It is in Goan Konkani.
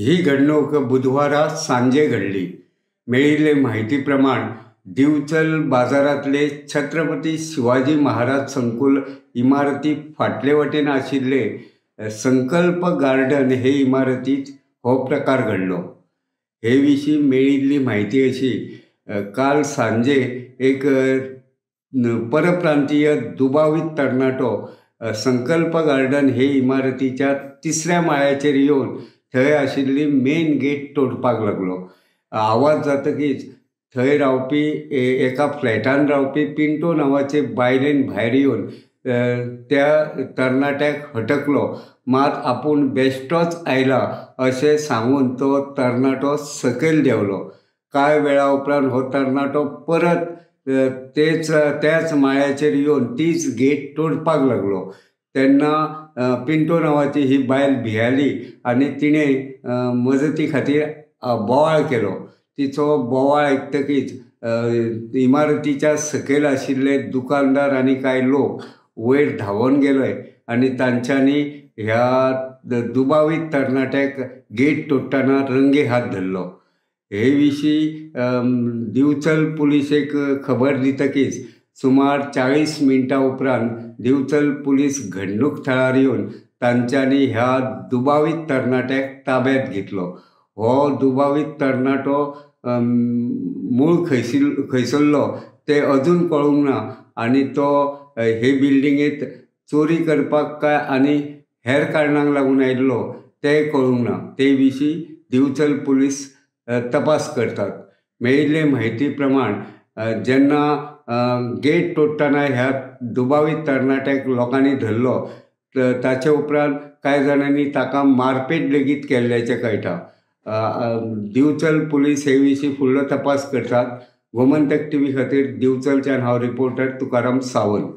ही घडणूक बुधवारा सांजे घडली. मेळिल्ले म्हायती प्रमाण दिवचल बाजारांतले छत्रपती शिवाजी महाराज संकुल इमारती फाटले वटेन आशिल्ले संकल्प गार्डन हे इमारतींत हो प्रकार घडलो. हे विशीं मेळिल्ली म्हायती अशी, काल सांजे एक परप्रांतीय दुबावीत तरणाटो संकल्प गार्डन हे इमारतीच्या तिसऱ्या माळ्याचेर येवन थंय आशिल्ली मेन गेट तोडपाक लागलो. आवाज जातकीच थंय रावपी एका फ्लॅटान रावपी पिंटो नांवाचे बायलेन भायर येवन त्या तरणाट्याक हटकलो. मात आपूण बेश्टोच आयला अशें सांगून तो तरणाटो सकयल देंवलो. कांय वेळा उपरांत हो तरणाटो परत तेच त्याच माळ्याचेर येवन तीच गेट तोडपाक लागलो. तेन्ना पिंटो नांवाची ही बायल भियाली आनी तिणें मजती खातीर बोवाळ केलो. तिचो बोवाळ आयकतकीच इमारतीच्या सकयल आशिल्ले दुकानदार आनी कांय लोक वयर धांवून गेले आनी तांच्यांनी ह्या दुबावीत तरणाट्याक गेट तोडटना रंगे हात धरलो. हे विशीं दिवचल पुलिशेक खबर दितकीच सुमार 40 मिनटां उपरांत दिवचल पुलीस घडणूक थळार येवन तांच्यांनी ह्या दुबावीत तरणाट्याक ताब्यांत घेतलो. हो दुबावीत तरणाटो मूळ खंयसरलो तें अजून कळूंक ना आनी तो हे बिल्डिंगेंत चोरी करपाक काय आनी हेर कारणांक लागून आयिल्लो तें कळूंक ना. ते विशीं दिवचल पुलीस तपास करतात. मेळिल्ले म्हायती प्रमाण जेन्ना गेट तोडटना ह्या दुबावीत तरणाट्याक लोकांनी धरलो ताचे उपरांत कांय जाणांनी ताका मारपेट लेगीत केल्ल्याचें कळटा. दिवचल पुलीस हे विशीं फुडलो तपास करतात. गोमंतक टीव्ही खातीर दिवचलच्यान हांव रिपोर्टर तुकाराम सावंत.